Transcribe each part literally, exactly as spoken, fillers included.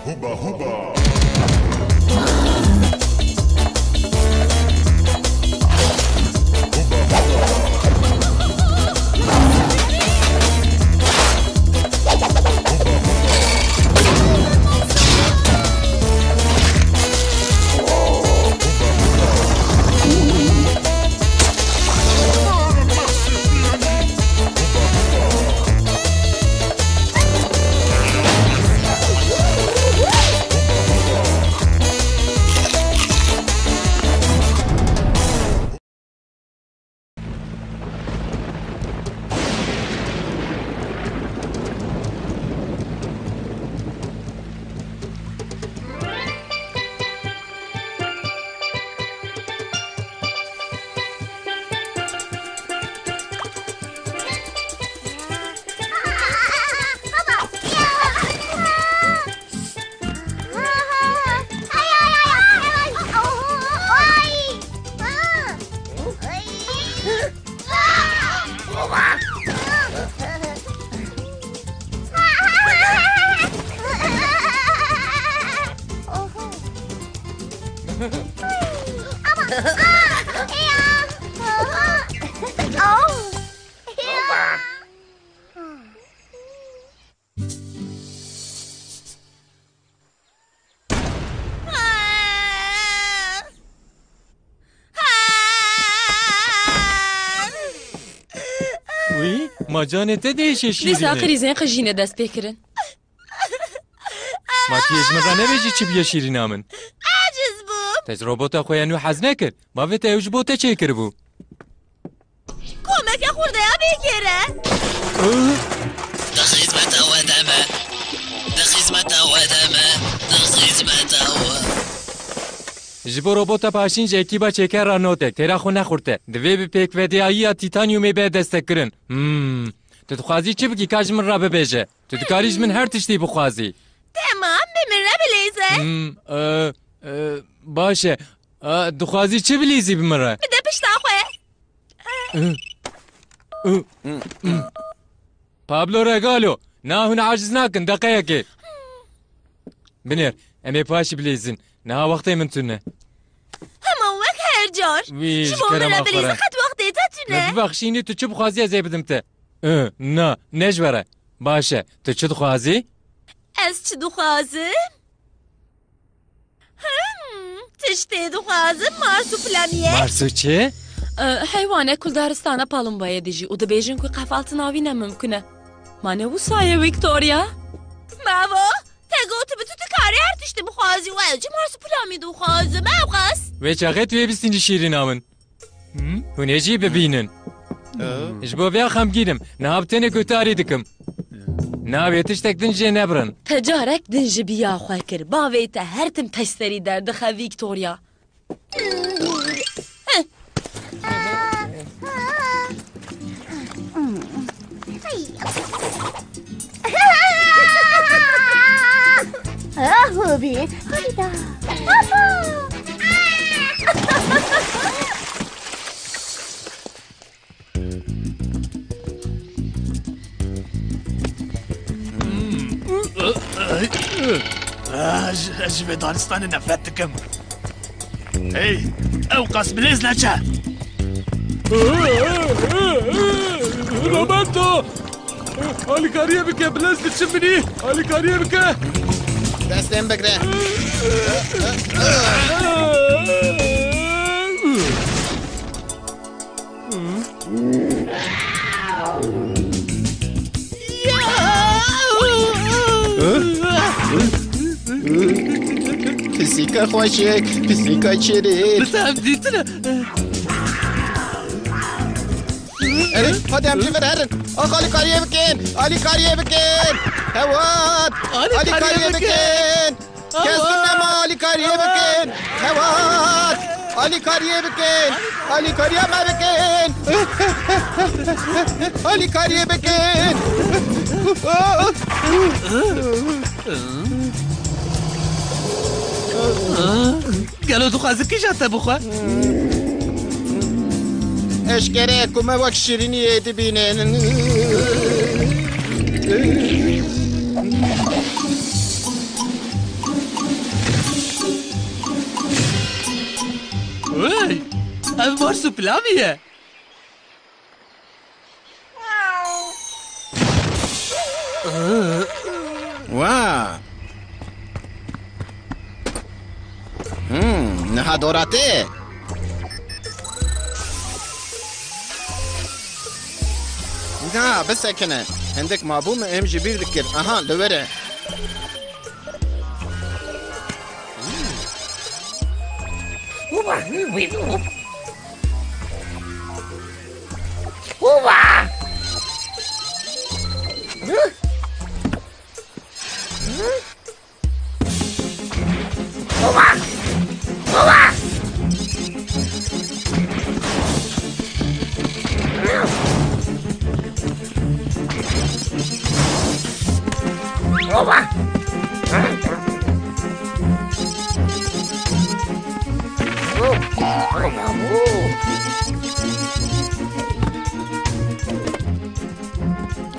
Huba huba. Wî, ma canê te dihêşe şîrînê. Dîsa krîzên qijînê dest pê kirin. Ma tu yê ji min re nebêjî çi bûye şîrîna min? Aciz bûm. Te ji robota xwe ya nû hez nekir? Bavê te ew ji bo te çêkiribû. Komeke xurdeya bêkêre. Di xizmeta we de me. Di xizmeta we de me. Di xizmeta we. Ji bo robota paşîn ji ekîba çêker re notek. Têra xwe nexurte. Divê bi pêkvediyayiya tîtanyumê be destekkirin. Hmm. Tu dixwazî çi bikî, ka ji min re bibêje. Tu dikarî ji min her tiştî bixwazî. Temam, bi min re bilêze. Hmm, e, e, baş e. E, dixwazî çi bilîzî bi min re? Bide pişta xwe. Pablo Regalo, na hûn aciz nakin, deqeyekê. Binêr, em ê paşî bilîzin. Niha wextê min tune. Hema wek her car. Wî, ji bo min re bilîzî, qet wextê te tune. Me bibexşînî, tu çi bixwazî ez ê bidim te. Ih, na, ne ji we re. Baş e, tu çi dixwazî? Ez çi dixwazim? Hmm, tiştê dixwazim Marsupilami ye. Marsu çi? E, heywanek ku li daristana Palumbayê dijî û dibêjin ku qefaltina wî ne mimkun e. Ma ne wisa ye, Victoria? Mavo, te gotibû tu dikarî her tiştî bixwazî û ez jî Marsupilami dixwazim, ew qas. Wê çaxê tu yê bistînî şîrîna min. Hmm? Hûn ê jî bibînin. Ji bo vêya xemgîn im. Niha bi tenê guhdarî dikim. Nabê tiştek din jê nebirin. Te carek din ji biya xwe kir. Bavê te her tim te ji serî derdixe, Victoria. Ah, Hubi, Hubi da. Hoppa! Ah, ji, ji vê daristanê nefret dikim. Hey, ew qas bilêz neçe. Roberto! Alîkariyê bike, bilez diçim binî. Alîkariyê bike. Destên bigre. Pisîka xweşik, pisîka şirîn. Bi te ev dîtine. Erê, hadi em jî vir herin. Ax, alîkariyê bikin, alîkariyê bikin. Hewat, alîkariyê bikin. Kes tune ma, alîkariyê bikin. Hewat, alîkariyê bikin. Alîkariya me bikin. Alîkariyê bikin. Gelo dixwaze kîja te bixwe? Eşkere ye ku me wek şirîniyê dibînin. Ev marsupilami ye. Wa! Hmm, niha dora te. Na, bisekine. Hindik mabû me em ji bîr dikir. Aha, li wir e.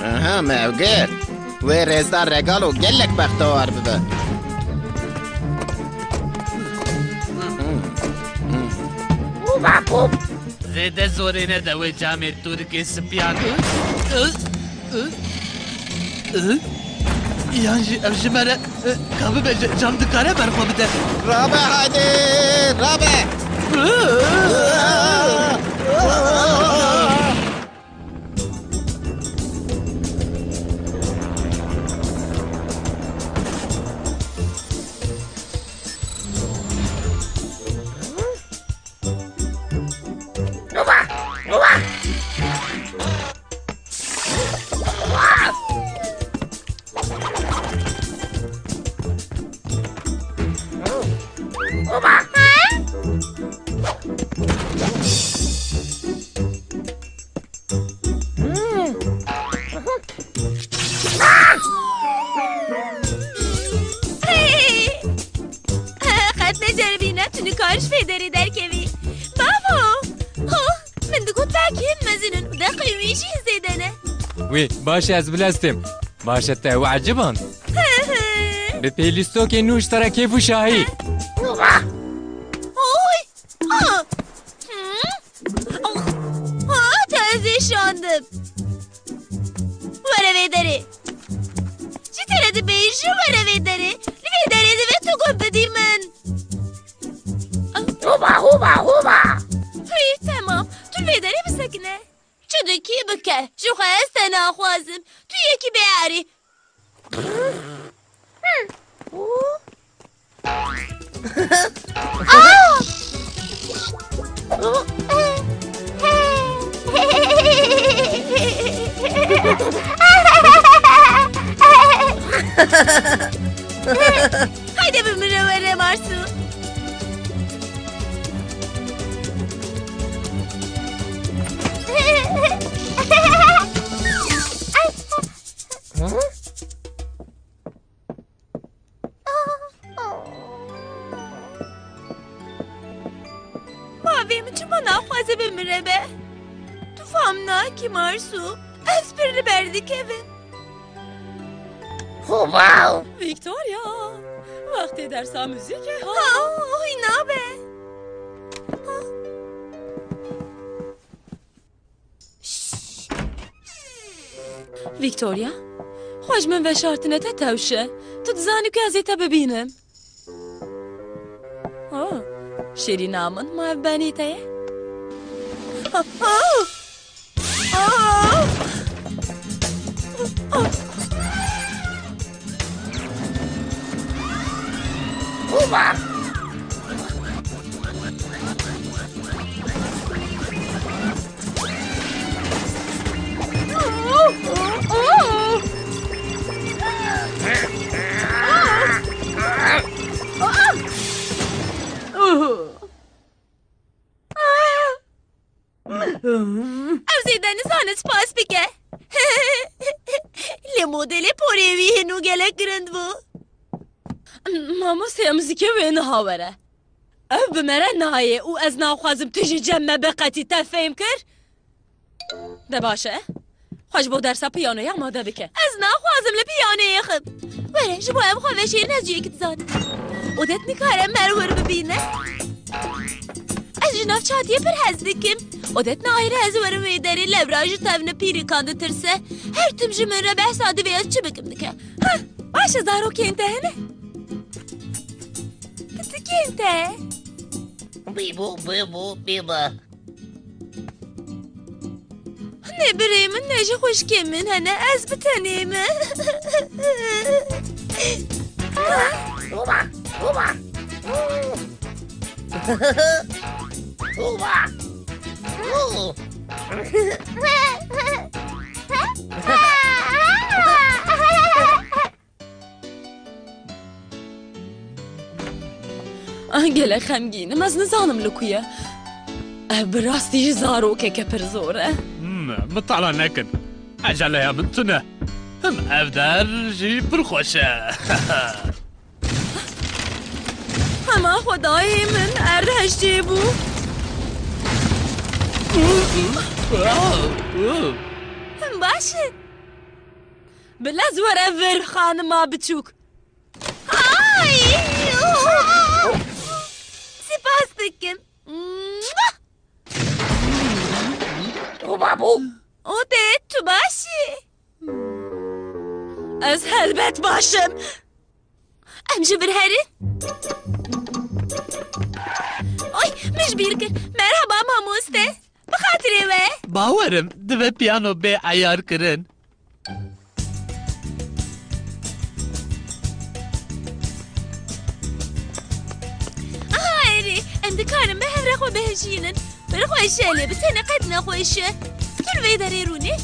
Aha, me ew girt. Wê rêzdar regalo gelek bextewar bibe. Zêde zorê nede wê camê tûrikê spiyan. Yan jî ev ji me re, e, ka bibe, ca-, cam dikare ber xwe bide. Rabe, haydi, rabe. Hey! Qet neceribîne, tu nikarî ji vê derê derkevî. Bavo! Oh, min digot belkî hin mezin in û deqê wî jî zêde ne. Wî, baş e, ez bilez têm. Baş e, te ew eciband. Bi pêlîstokê nû ji te re kêf û şahî. Oy! Ah! Hmm? Ah, te ez êşandim. Were vê derê. Çi te re dibêjim, were vê derê. Li vê derê divê tu guh bidî min. Hoba, hoba, hoba. Hî, temam. Tu li vê derê bisekine. Çi dikî bike. Ji xwe ez te naxwazim. Tu yekî bêerî. Haydi bi min re were Marsu. Bavê min çima naxwaze bi min re be? Tu fam nakî Marsu. Ez pir li ber dikevim. Hoba! Victoria! Wextê dersa muzîkê ha! Ha, oy nabe. Victoria, xwe ji min veşartine te tewş e. Tu dizanî ku ez ê te bibînim. Oh, şêrîna min, ma ev benê te ye? Ah, ah! Ah! Ah! Oba! Ew zêde nizane spas bike. Lê modelê porê wî hîn û gelek girind bû. Mamosteya muzîkê wê niha were. Ev bi me re nayê û ez naxwazim tu jî cem me biqetî, te fêm kir? De baş e. Xwe ji bo dersa piyanoyê amade bike. Ez naxwazim li piyanoyê xim. Were, ji bo em xwe veşêrin, ez cihekî dizanim. Odet nikare me li wir bibîne. Ez ji navçatiyê pir hez dikim. Odet nahêle ez werim wê derê, lewra ji tevnipîrikan ditirse. Her tim ji min re behsa divê ez çi bikim dike. Ha, baş e, zarokên te hene? Pitikên te? Bîbû, bîbû, bîbû. Ne birê min, ne jî xwişkê min hene, ez bi tenê me. Oba, oba. Oba. Ah, gelek xemgîn im, ez nizanim li ku ye. Ev bi rastî jî zarokeke pir zor e. Hmm, mitala nekin. Eceleya min tune. Him ev der jî pir xweş e. Hema Xwedayê min, erd hejcê bû. Him baş e. Bila ez were vir, xanima biçûk. Ay! Spas dikim. Oba bû. Odet, tu baş î? Ez helbet baş im. Em ji vir herin. Oy, min ji bîr kir. Merhaba mamoste. Bi xatirê we. Bawer im, divê piyano bê eyarkirin. Aha, erê, em dikarin bi hev re xwe bihejînin. Pir xweş e, lê bi tenê qet nexweş e. Tu li vê derê rûnî.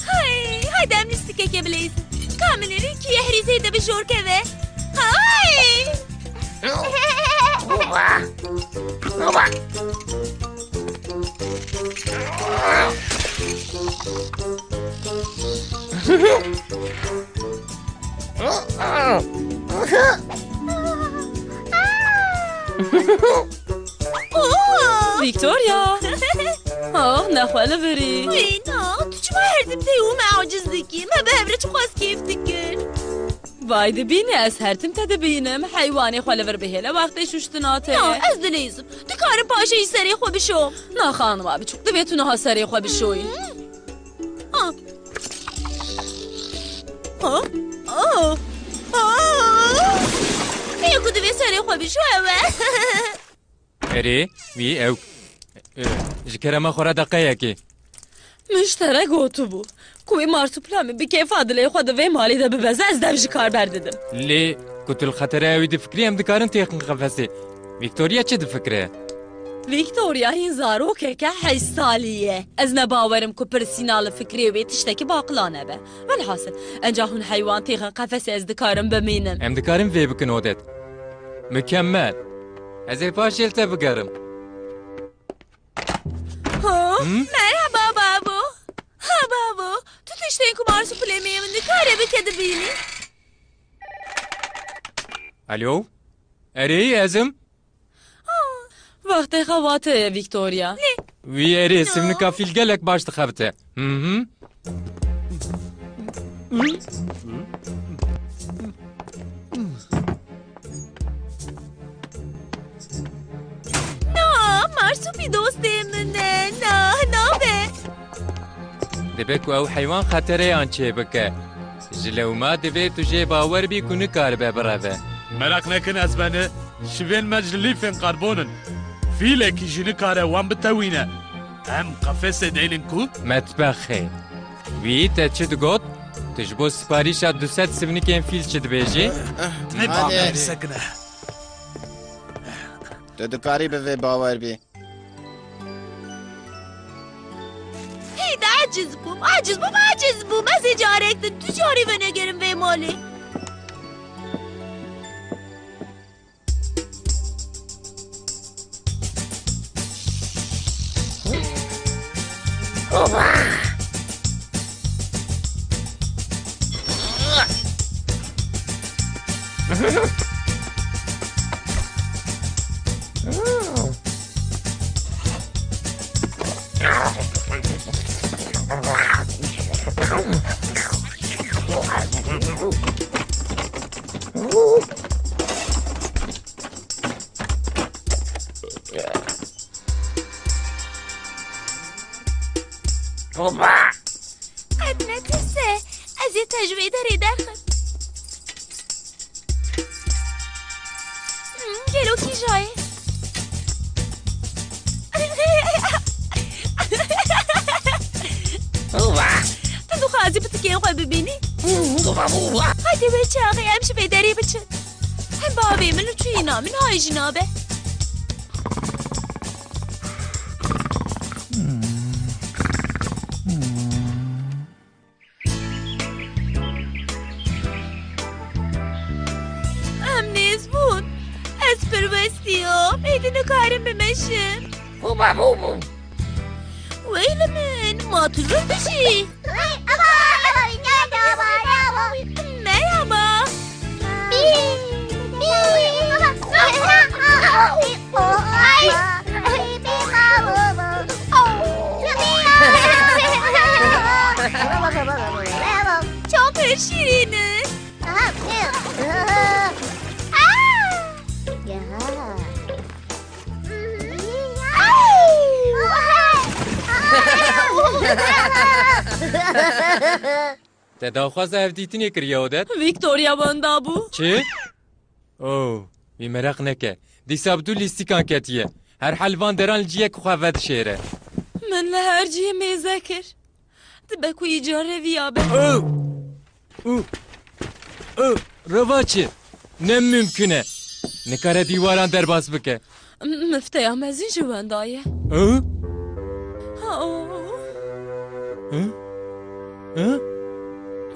Hay, haydi em lîstikekê bileyzin. Ka min êrî kî ye herî zêde bi jor keve. Hay! Oba! Oba! Oh, nexwe li virî. Wê na, tu çima her tim tê û me aciz dikî? Me bi hev re çiqas kêf dikir. Vay dibînî, ez her tim te dibînim. Heywanê xwe li vir bihêle wextê şuştina te. Na, ez dileyzim. Dikarim paşê jî serê xwe bişom. Na xanima biçûk, divê tu niha serê xwe bişoyî. Hmm. Ha. Ha? Oh. Oh. Yê ku divê serê xwe bişo ew e. Erê, wî ew. E, ji kerema xwe re deqeyekê. Min ji te re gotibû, ku wê marsuplamê bi kêfa dilê xwe di vê malê de bibeze, ez dev ji kar berdidim. Lê ku tu li xetereya wî difikirî, em dikarin têxin qefesê. Victoria çi difikire? Victoria hîn zarokeke heşt salî ye. Ez ne bawer im ku pirsîna li fikrê wê tiştekî baqila nebe. Welhasil, enca hûn heywan têxin qefesê, ez dikarim bimînim. Em dikarin vê bikin, Odet. Mukemmel. Ez ê paşê li te bigerim. Ha? Hmm? Merhaba babo. Ha babo, tu tiştên ku marsupilê min dikare bike dibînî. Alo? Erê, ez im. Ah. Wextê xewatê ye, Victoria. Lê. Wî erê, no, sivnika fîl gelek baş dixebite. Hı hı. Na, marsupî dostê min e. Na, nabe. Dibe ku ew heywan xetereyan çêbike. Ji lewma divê tu jê bawer bî ku nikaribe bireve. Meraq nekin, ez beni. Şivên me ji lîfên karbon in. Fîlekî jî nikare wan bitewîne. Em qefesê deynin ku? Metbexê. Wî te çi digot? Tu ji bo siparîşa du sed sivnikên fîl çi dibêjî? Ne Hadi. Sekine. Tu dikarî bi vê bawer bî. Hey de aciz bûm, aciz bûm, aciz bûm. Ez ê carek din tu carî venegerim vê malê. Hoba! Qet netirse, ez ê te ji vê derê derxim. Hmm, gelo kîja ye? Hoba! Tu dixwazî pitikên xwe bibînî? Hoba, hoba! Hadi wê çaxê em ji vê derê biçin. Hem bavê min û çûyîna min hay jî nabe. Em nêz bûn. Ez pir westiyam. Êdî nikarim bimeşim. Bû bû bû. Wey li min, ma tu li bijî? Merhaba. Çok şirin. Te daxwaza hevdîtinê kiriye, Odet? Victoria wenda bû. Çi? Oh, wî meraq neke. Dîsa bi du lîstikan ketiye. Herhal van deran li ciyek xwe vedişêre. Min li her cihê mêze kir. Dibe ku îcar reviya be. Oh! Uh! Uh! Reva çi? Ne mimkun e. Nikare dîwaran derbas bike. M-, mifteya mezin ji wenda ye. Hı? Ha, o. Hı? Hı?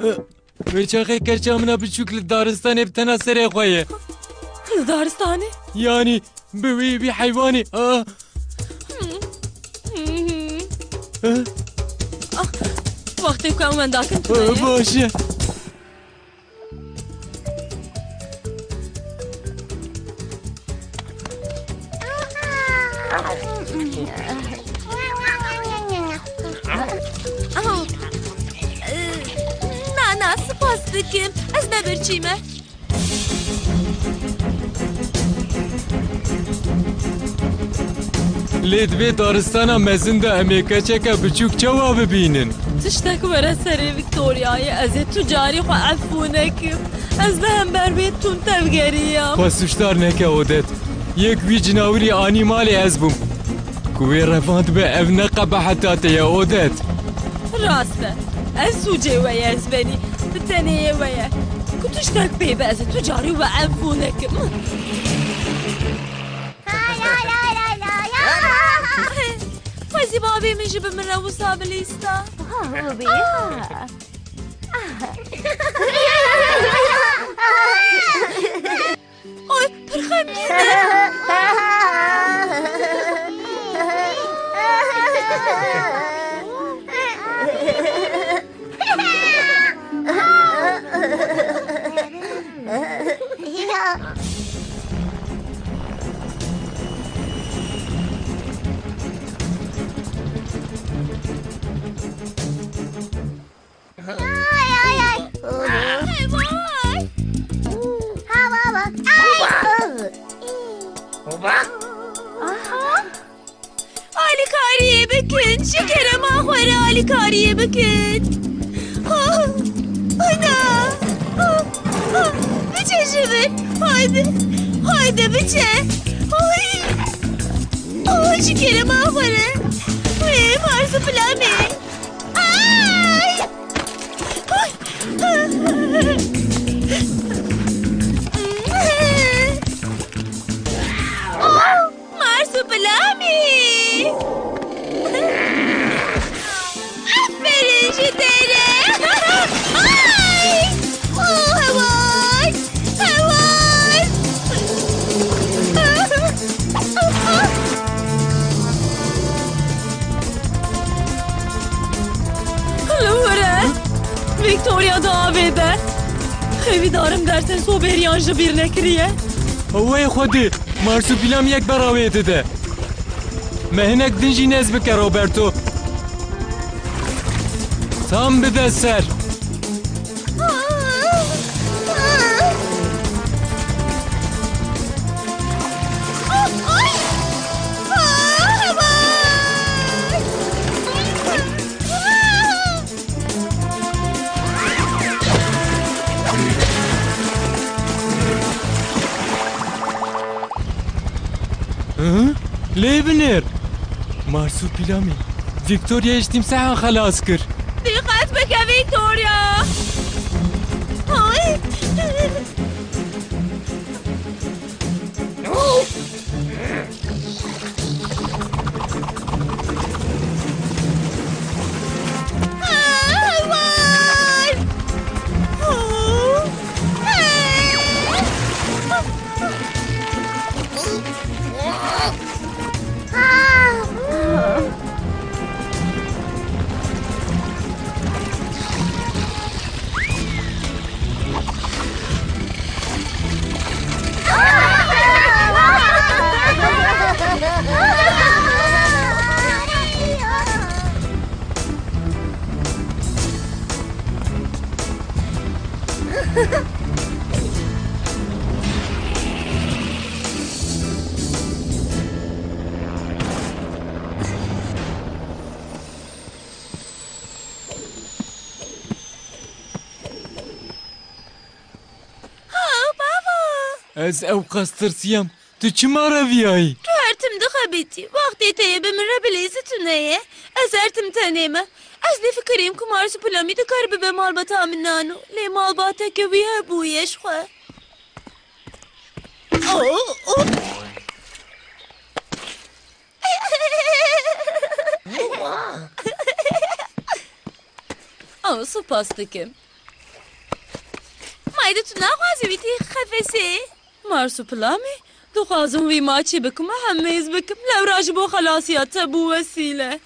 Hı? Wê çaxê kerça min a biçûk li daristanê bi tena serê xwe ye. Li daristanê? Yanî bi wî, wî heywanê. Ah! Hı? Ah, wextê ku em wendakin tune ye. Baş e. Na, na, spas dikim. Ez nebirçî me. Lê di vê daristana mezin de em ê keçeke biçûk çawa bibînin? Tiştek were serê Victoriayê, ez ê tu carî xwe efû nekim. Ez li hember wê tund tevgeriyam. Xwe sûcdar neke, Odet. Yek wî cinawirî anî malê ez bûm. Ku wê revand be, ev ne qebeheta te ye, Odet. Rast e. Ev sûcê we ye, ez benî. Bi tenê yê we ye. Ku tiştek pê be, ez ê tu carî we efû nekim. Xwezî bavê min jî bi min re wisa bilîsta. Ha, bê. Oy, pir xemgîn e. Ay, ay, ay. Ay, vay. Ha, baba. Ay. Hoba. Aha. Alîkariyê bikin, ji kerema xwe re alîkariyê bikin. Ah, ana. Ah, ah, biçe ji vir. Haydi, haydi biçe. Ay. Ah, ji kerema xwe re. Ê, Marsu pilamê. Ay! Ay! Oh, Marsu pilamî! Aferin ji te re! Ay! Oh, heval! Heval! Li wir e. Victoria di avê de. Hêvîdarim dersên sobêriyan ji bîr nekiriye. Wey Xwedê, Marsupîlam yek bera wê dide. Me hinek din jî nêz bike, Roberto. Tam bide ser. Lê binêr! Marsupilami Victoria'yê ji tîmsehan xelas kir. Dîqet bike, Victoria! Ay! Ha, bava! Ez ew qas tirsiyam. Tu çima reviyayî? Tu her tim dixebitî. Wextê te yê bi min re bilîzî tune ye. Ez her tim tenê me. Ez dê fikirîm ku Marsupilami dikare bibe malbata min nano. Lê malbateke wî hebûye ji xwe. Oh, oh. Oh, spas dikim. Mayde tu naxwazî wî tî xefesê? Marsupilami, dixwazim wî maçî bikim û hemêz bikim. Lewra ji bo xelasiya te bû wesîle.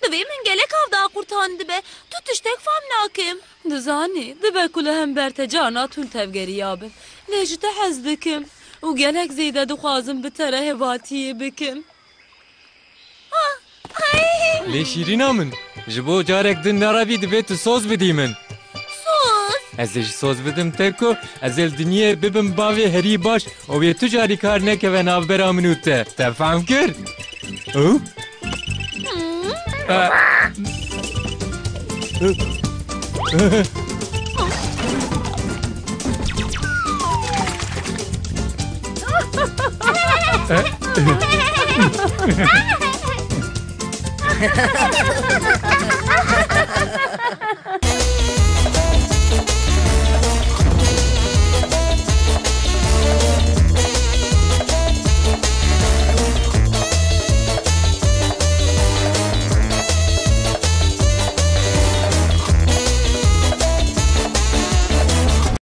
Divê min gelek av daqurtandibe. Tu tiştek fam nakim. Dizanî, dibe ku li hember te carna tund tevgeriya bim. Lê ji te hez dikim û gelek zêde dixwazim bi te re hêvatiyê bikim. Ah, ay! Lê şîrîna min, ji bo carek din nerevî divê tu soz bidî min. Soz? Ez ê ji soz bidim te ku ez ê li dinyê bibim bavê herî baş û wê tu carî kar nekeve navbera min û te. Te fam kir? Û? Hmm.